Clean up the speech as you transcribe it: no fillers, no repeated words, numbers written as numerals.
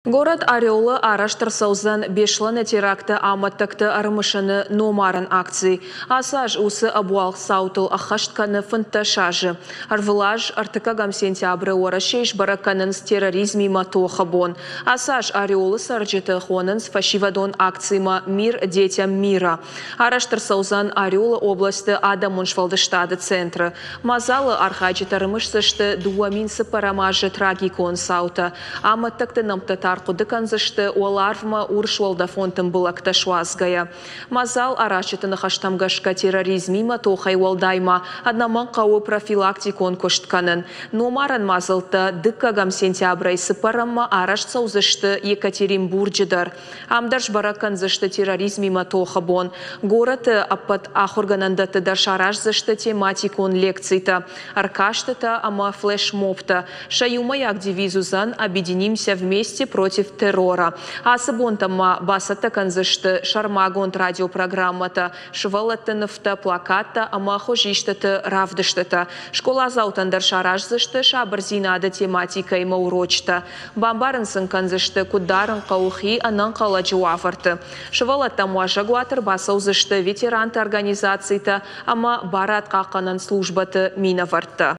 Горӕт Орелы арӕзт ӕрцӕудзӕн Беслӕны теракты амӕттӕгты ӕрымысыны номарӕн акци. Ацы аз уыцы ӕбуалгъ цаутыл ӕххӕст кӕны 15 азы. Ӕрвылаз ӕртыккӕгӕм сентябры Уӕрӕсейы сбӕрӕг кӕнынц терроризмимӕ тохы бон. Ацы аз Орелы цӕрджыты хонынц фӕсивӕдон акцимӕ «Мир детям мира». Арӕзт ӕрцӕудзӕн Орелы областы адӕмон сфӕлдыстады центры. Мадзалы архайджытӕ ӕрымысдзысты 2004 азы трагикон цаутӕ. Амӕттӕгты нӕмттӕ та ӕрхъуыды кӕндзысты уӕларвмӕ урс уӕлдӕфон тымбылӕгтӕ суадзгӕйӕ. Мадзал аразджыты ныхӕстӕм гӕсгӕ терроризмимӕ тохӕй уӕлдай ма ӕнӕмӕнг хъӕуы профилактикон куыст кӕнын. Номарӕн мадзӕлттӕ дыккӕгӕм сентябрӕй цыппӕрӕммӕ арӕзт цӕудзысты Екатеринбурджы дӕр. Ам дӕр сбӕрӕг кӕндзысты терроризмимӕ тохы бон. Горӕты ӕппӕт ахуыргӕнӕндӕтты дӕр сараздзысты тематикон лекцитӕ, ӕркастытӕ ӕмӕ флешмобтӕ. Сӕ иумӕйаг девиз уыдзӕн «Объединимся вместе против террора». Ацы бонтӕм ма бацӕттӕ кӕндзысты сӕрмагонд радиопрограммӕтӕ, сывӕллӕтты нывтӕ, плакаттӕ ӕмӕ хуызистыты равдыстытӕ. Скъоладзаутӕн дӕр сараздзысты сабырдзинады тематикӕимӕ урочытӕ. Бамбарын сын кӕндзысты, куыд дарын хъӕуы хи ӕнӕнхъӕлӕджы уавӕрты. Сывӕллӕттӕм уазӕгуаты ӕрбацӕудзысты ветеранты организацитӕ ӕмӕ барадхъахъхъӕнӕн службӕты минӕвӕрттӕ.